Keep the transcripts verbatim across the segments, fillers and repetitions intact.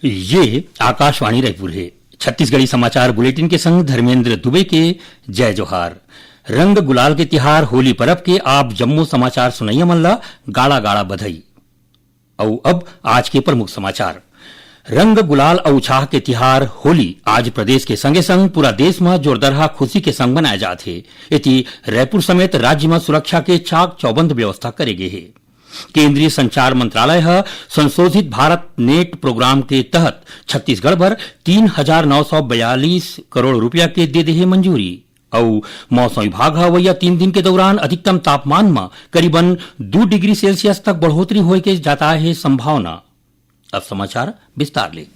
ये आकाशवाणी रायपुर हे। छत्तीसगढ़ी समाचार बुलेटिन के संग धर्मेंद्र दुबे के जय जोहार। रंग गुलाल के तिहार होली परब के आप जम्मो समाचार सुनइया मन ला गाड़ा गाड़ा बधाई। अउ अब आज के प्रमुख समाचार। रंग गुलाल अउ उछाह के तिहार होली आज प्रदेश के संगे संग पूरा देश म जोरदरहा खुशी के संग मनाए जात हे। एती रायपुर समेत राज्य म सुरक्षा के चाक चौबंद व्यवस्था करे गे हे। केंद्रीय संचार मंत्रालय ह संशोधित भारत नेट प्रोग्राम के तहत छत्तीसगढ़ बर तीन हजार नौ सौ बयालीस करोड़ रुपया के दे देहे मंजूरी। अउ मौसम विभाग ह अवइया तीन दिन के दौरान अधिकतम तापमान म करीबन दू डिग्री सेल्सियस तक बढ़ोतरी होए के जताए हे संभावना। अब समाचार विस्तार ले।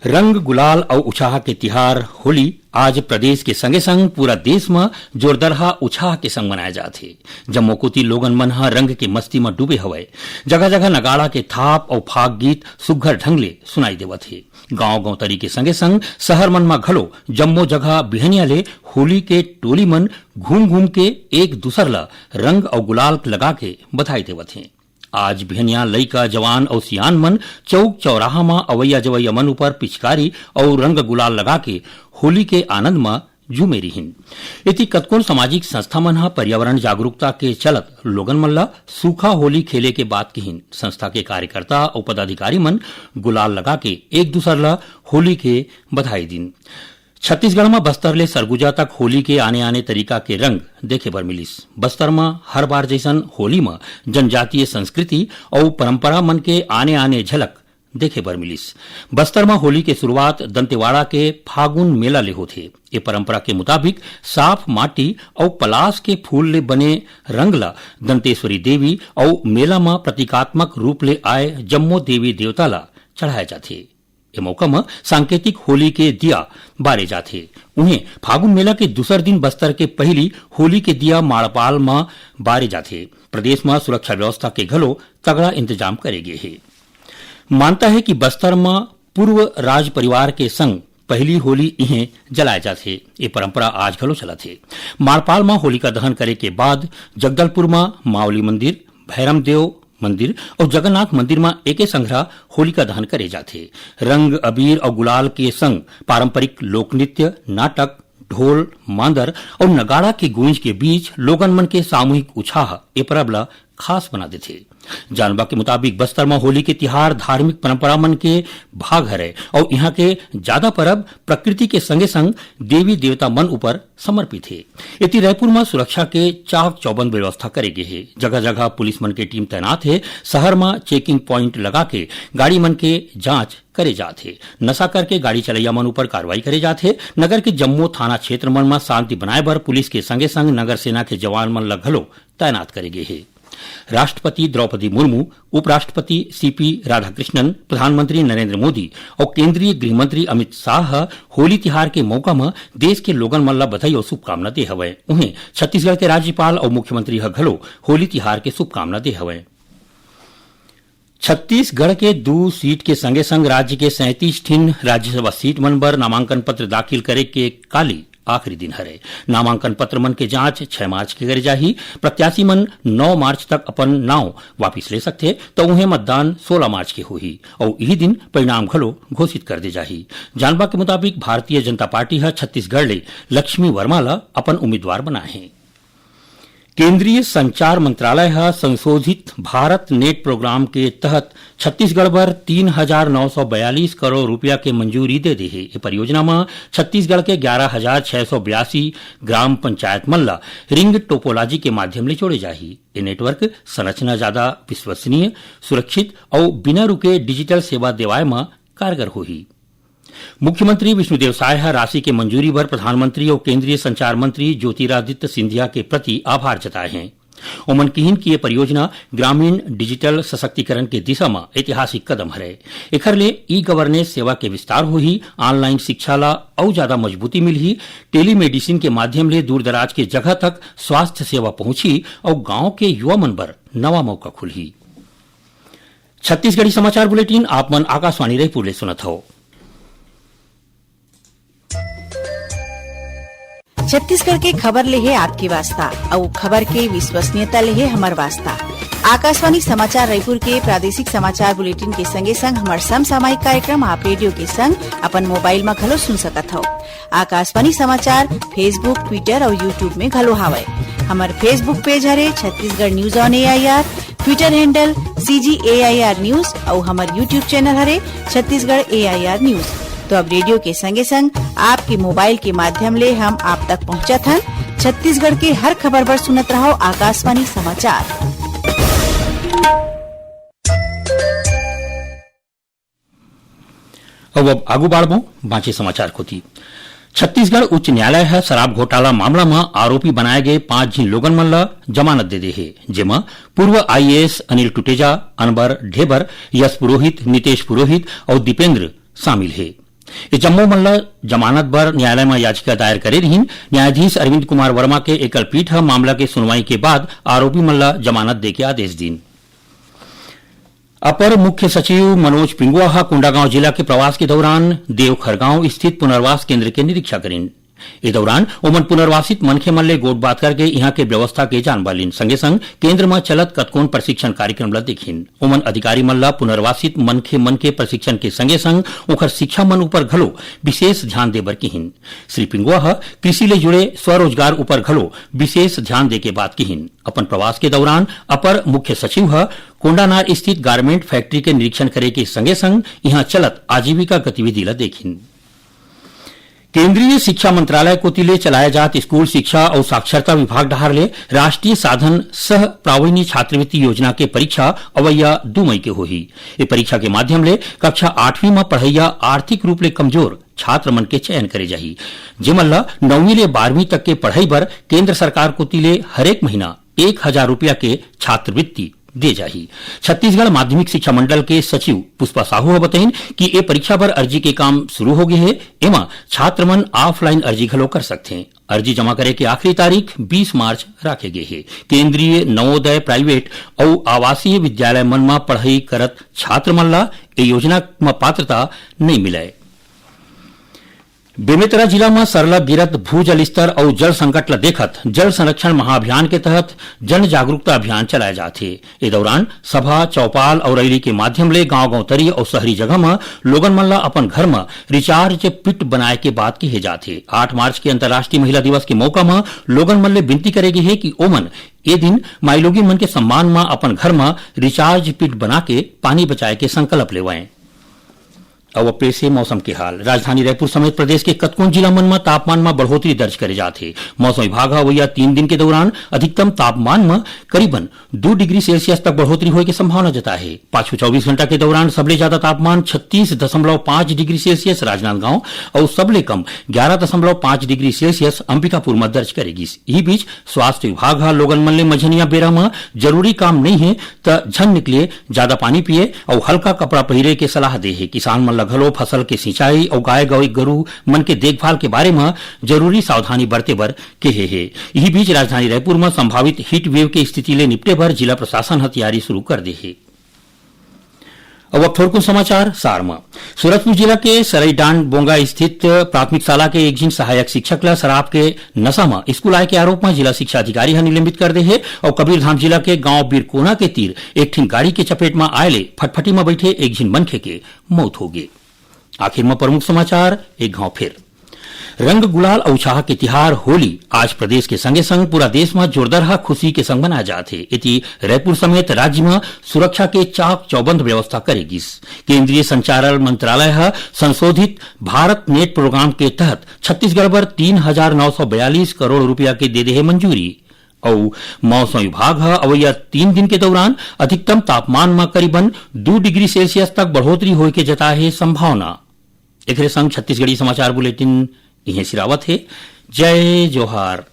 रंग गुलाल अउ उछाह के तिहार होली आज प्रदेश के संगे संग पूरा देश म जोरदरहा उछाह के संग मनाए जात हे। जम्मो कोती लोगन मन ह रंग के मस्ती म डूबे हवय। जगह-जगह नगाड़ा के थाप अउ फाग गीत सुग्घर ढंग ले सुनाई देवत हे। गांव-गौतरी के संगे संग शहर मन म घलो जम्मो जगह बिहनिया ले होली के टोली मन घूम-घूम के एक दूसर ल रंग अउ गुलाल लगा के बधाई देवत हे। आज बिहनिया लइका, जवान अउ सियान मन चौक चौराहा म अवइया जवइया मन ऊपर पिचकारी अउ रंग गुलाल लगा के होली के आनंद म झूमे रिहिन। एती कतकोन सामाजिक संस्था मन ह पर्यावरण जागरूकता के चलत लोगन मन ल सूखा होली खेले के बात किहिन। संस्था के कार्यकर्ता अउ पदाधिकारी मन गुलाल लगा के एक दूसर ल होली के बधाई दिन। छत्तीसगढ़ म बस्तर ले सरगुजा तक होली के आने-आने तरीका के रंग देखे बर मिलिस। बस्तर म हर बार जइसन होली म जनजातीय संस्कृति अउ परंपरा मन के आने-आने झलक देखे बर मिलिस। बस्तर म होली के शुरुआत दंतेवाड़ा के फागुन मेला ले होथे। ए परंपरा के मुताबिक साफ माटी अउ पलास के फूल ले बने रंग ल दंतेश्वरी देवी अउ मेला म प्रतीकात्मक रूप ले आए जम्मो देवी देवता ल चढ़ाए जाथे। ए मौका म सांकेतिक होली के दिया बारे जाथे। उहें, फागुन मेला के दूसर दिन बस्तर के पहिली होली के दिया माड़पाल म बारे जाथे। प्रदेश म सुरक्षा व्यवस्था के घलो तगड़ा इंतजाम करे गे हे। मानता हे कि बस्तर म पूर्व राज परिवार के संग पहिली होली इहें जलाए जाथे। ए परंपरा आज घलो चलत हे। माड़पाल म होलिका दहन करे के बाद जगदलपुर म मावली मंदिर, भैरमदेव मंदिर अउ जगन्नाथ मंदिर म एके संघरा होलिका दहन करे जाथे। रंग, अबीर अउ गुलाल के संग पारंपरिक लोकनृत्य, नाटक, ढोल, मांदर अउ नगाड़ा के गूंज के बीच लोगन मन के सामूहिक उछाह ए परब ल खास बना देथे। जानबा के मुताबिक, बस्तर म होली के तिहार धार्मिक परंपरा मन के भाग हरय अउ इहां के जादा परब प्रकृति के संगे संग देवी देवता मन ऊपर समर्पित हे। एती रायपुर म सुरक्षा के चाक चौबंद व्यवस्था करे गे हे। जगह-जगह पुलिस मन के टीम तैनात हे। शहर म चेकिंग प्वाइंट लगा के गाड़ी मन के जांच करे जात हे। नशा करके गाड़ी चलैया मन ऊपर कार्रवाई करे जात हे। नगर के जम्मो थाना क्षेत्र मन म शांति बनाए बर पुलिस के संगे-संग नगर सेना के जवान मन ल घलो तैनात करे गे हे। राष्ट्रपति द्रौपदी मुर्मू, उपराष्ट्रपति सीपी राधाकृष्णन, प्रधानमंत्री नरेंद्र मोदी अउ केंद्रीय गृह मंत्री अमित शाह ह होली तिहार के मौका म देश के लोगन मन ल बधाई अउ शुभकामना दे हवय। उहें, छत्तीसगढ़ के राज्यपाल अउ मुख्यमंत्री ह घलो होली तिहार के शुभकामना दे हवय। छत्तीसगढ़ के दू सीट के संगे संग राज्य के सैंतीस ठिन राज्यसभा सीट मन बर नामांकन पत्र दाखिल करे के काली आखिरी दिन हरे। नामांकन पत्र मन के जांच छह मार्च के करे जाही। प्रत्याशी मन नौ मार्च तक अपन नाव वापिस ले सकथे, त उहें मतदान सोलह मार्च के होही अउ इही दिन परिणाम घलो घोषित कर दे जाही। जानबा के मुताबिक, भारतीय जनता पार्टी ह छत्तीसगढ़ ले लक्ष्मी वर्मा ल अपन उम्मीदवार बनाए हे। केंद्रीय संचार मंत्रालय ह संशोधित भारत नेट प्रोग्राम के तहत छत्तीसगढ़ बर तीन हजार नौ सौ बयालीस करोड़ रुपया के मंजूरी दे दे हे। ए परियोजना म छत्तीसगढ़ के ग्यारह हजार छह सौ बयासी ग्राम पंचायत मन ल रिंग टोपोलॉजी के माध्यम ले जोड़े जाही। ए नेटवर्क संरचना जादा विश्वसनीय, सुरक्षित अउ बिना रुके डिजिटल सेवा देवाय म कारगर होही। मुख्यमंत्री विष्णुदेव साय ह राशि के मंजूरी बर प्रधानमंत्री अउ केंद्रीय संचार मंत्री ज्योतिरादित्य सिंधिया के प्रति आभार जताए हें। ओमन किहिन कि ये परियोजना ग्रामीण डिजिटल सशक्तिकरण के दिशा म ऐतिहासिक कदम हरे। एखर ले ई गवर्नेंस सेवा के विस्तार होही, ऑनलाइन शिक्षा ला अउ जादा मजबूती मिलही, टेलीमेडिसिन के माध्यम ले दूर-दराज के जगह तक स्वास्थ्य सेवा पहुंचही अउ गांव के युवा मन बर नवा मौका खुलही। छत्तीसगढ़ी समाचार बुलेटिन आप मन आकाशवाणी रायपुर ले सुनत हव। छत्तीसगढ़ के खबर ले हे आपके वास्ता, अउ खबर के विश्वसनीयता ले हे हमर वास्ता। आकाशवाणी समाचार रायपुर के प्रादेशिक समाचार बुलेटिन के संगे संग हमर समसामयिक कार्यक्रम आप रेडियो के संग अपन मोबाइल म घलो सुन सकत हव। आकाशवाणी समाचार Facebook, Twitter अउ YouTube में घलो हावय। हमर Facebook पेज हरे Chhattisgarh news on AIR, Twitter handle CG AIR news अउ हमर YouTube चैनल हरे छत्तीसगढ़ एआईआर न्यूज। तो अब रेडियो के संगे संग आपके मोबाइल के माध्यम ले हम आप तक पहुंचत हन। छत्तीसगढ़ के हर खबर बर सुनत रहव आकाशवाणी समाचार। अब, अब आगू बाढ़बो बांचे समाचार कोती। छत्तीसगढ़ उच्च न्यायालय ह शराब घोटाला मामला म आरोपी बनाए गए पांच झिन लोगन मन ल जमानत दे दे हे, जेमा पूर्व आईएएस अनिल टुटेजा, अनबर ढेबर, यश पुरोहित, नितेश पुरोहित अउ दीपेंद्र शामिल हे। ये जम्मो मन ल जमानत बर न्यायालय म याचिका दायर करे रिहिन। न्यायाधीश अरविंद कुमार वर्मा के एकल पीठ ह मामला के सुनवाई के बाद आरोपी मन ल जमानत दे के आदेश दीन। अपर मुख्य सचिव मनोज पिंगुआ ह कोंडागांव जिला के प्रवास के दौरान देवखरगांव स्थित पुनर्वास केंद्र के निरीक्षण करिन। ए दौरान ओमन पुनर्वासित मनखे मन ले गोठबात करके इहां के व्यवस्था के जानबा लीन। संगे संग केंद्र म चलत कतकोन प्रशिक्षण कार्यक्रम ल देखिन। ओमन अधिकारी मन ल पुनर्वासित मनखे मन के प्रशिक्षण के संगे संग ओखर शिक्षा मन ऊपर घलो विशेष ध्यान दे बर किहिन। श्री पिंगुआ ह कृषि ले जुड़े स्वरोजगार ऊपर घलो विशेष ध्यान दे के बात किहिन। अपन प्रवास के दौरान अपर मुख्य सचिव ह कोंडानार स्थित गारमेंट फैक्ट्री के निरीक्षण करे के संगे संग इहां चलत आजीविका गतिविधि ल देखिन। केंद्रीय शिक्षा मंत्रालय कोति ले चलाए जात स्कूल शिक्षा अउ साक्षरता विभाग डहार ले राष्ट्रीय साधन सह प्रावीण्य छात्रवृत्ति योजना के परीक्षा अवैया दू मई के होही। ए परीक्षा के माध्यम ले कक्षा आठवीं म पढ़इया आर्थिक रूप ले कमजोर छात्र मन के चयन करे जाही, जेमन ल नौवीं ले बारहवीं तक के पढ़ई बर केंद्र सरकार कोति ले हरेक महीना एक हजार रुपया के छात्रवृत्ति दे जाही। छत्तीसगढ़ माध्यमिक शिक्षा मंडल के सचिव पुष्पा साहू ह बताइन कि ए परीक्षा बर अर्जी के काम शुरू हो गे हे। एमा छात्र मन ऑफलाइन अर्जी घलो कर सकथें। अर्जी जमा करे के आखिरी तारीख बीस मार्च राखे गे हे। केंद्रीय नवोदय प्राइवेट अउ आवासीय विद्यालय मन म पढ़ई करत छात्र मन ल ए योजना म पात्रता नइ मिलय। बेमेतरा जिला म सरलग गिरत भूजल स्तर अउ जल संकट ल देखत जल संरक्षण महाअभियान के तहत जन जागरूकता अभियान चलाए जात हे। ए दौरान सभा, चौपाल अउ रैली के माध्यम ले गांव-गांव तरी अउ शहरी जगह म लोगन मन ल अपन घर म रिचार्ज पिट बनाए के बात कहे जात हे। आठ मार्च के अंतर्राष्ट्रीय महिला दिवस के मौका म लोगन मन ले विनती करे गे हे कि ओमन ए दिन माईलोगिन मन के सम्मान म अपन घर म रिचार्ज पिट बना के पानी बचाए के संकल्प लेवंय। अब पेश हे मौसम के हाल। राजधानी रायपुर समेत प्रदेश के कतकोन जिला मन म तापमान म बढ़ोतरी दर्ज करे जात हे। मौसम विभाग ह अवइया तीन दिन के दौरान अधिकतम तापमान म करीबन दू डिग्री सेल्सियस तक बढ़ोतरी होए के संभावना जताए हे। पाछू चौबीस घंटा के दौरान सबले ज्यादा तापमान छत्तीस दशमलव पाँच डिग्री सेल्सियस राजनांदगांव अउ सबले कम ग्यारह दशमलव पाँच डिग्री सेल्सियस अंबिकापुर म दर्ज करे गिस। इही बीच स्वास्थ्य विभाग ह लोगन मन ले मझनिया बेरा म जरूरी काम नइ हे त झन निकले, जादा पानी पिए अउ हल्का कपड़ा पहिरे के सलाह दे हे। किसान मन ल घलो फसल के सिंचाई अउ गाय गई गरू मन के देखभाल के बारे म जरूरी सावधानी बरते बर केहे हे। इही बीच राजधानी रायपुर म संभावित हीट वेव के स्थिति ले निपटे बर जिला प्रशासन ह तैयारी शुरू कर दे हे। अब, अब थोरकुन समाचार सार म। सूरजपुर जिला के सरईडांड बोंगा स्थित प्राथमिक शाला के एक झिन सहायक शिक्षक ल शराब के नशा म स्कूल आए के आरोप म जिला शिक्षा अधिकारी ह निलंबित कर दे हे अउ कबीरधाम जिला के गांव बिरकोना के तीर एक ठिन गाड़ी के चपेट म आए ले फटफटी म बैठे एक झिन मनखे के मौत हो गे। आखिर म प्रमुख समाचार एक घाव फिर। रंग गुलाल अउ उछाह के तिहार होली आज प्रदेश के संगे संग पूरा देश म जोरदारहा खुशी के संग मनाए जात हे। एती रायपुर समेत राज्य म सुरक्षा के चाक चौबंद व्यवस्था करे गिस। केंद्रीय संचार मंत्रालय ह संशोधित भारत नेट प्रोग्राम के तहत छत्तीसगढ़ बर तीन हजार नौ सौ बयालीस करोड़ रुपया के दे दे हे मंजूरी। अउ मौसम विभाग ह अवइया तीन दिन के दौरान अधिकतम तापमान म करीबन दू डिग्री सेल्सियस तक बढ़ोतरी होए के जताए हे संभावना। एकरे संग छत्तीसगढ़ी समाचार बुलेटिन इहें सिरावत हे। जय जोहार।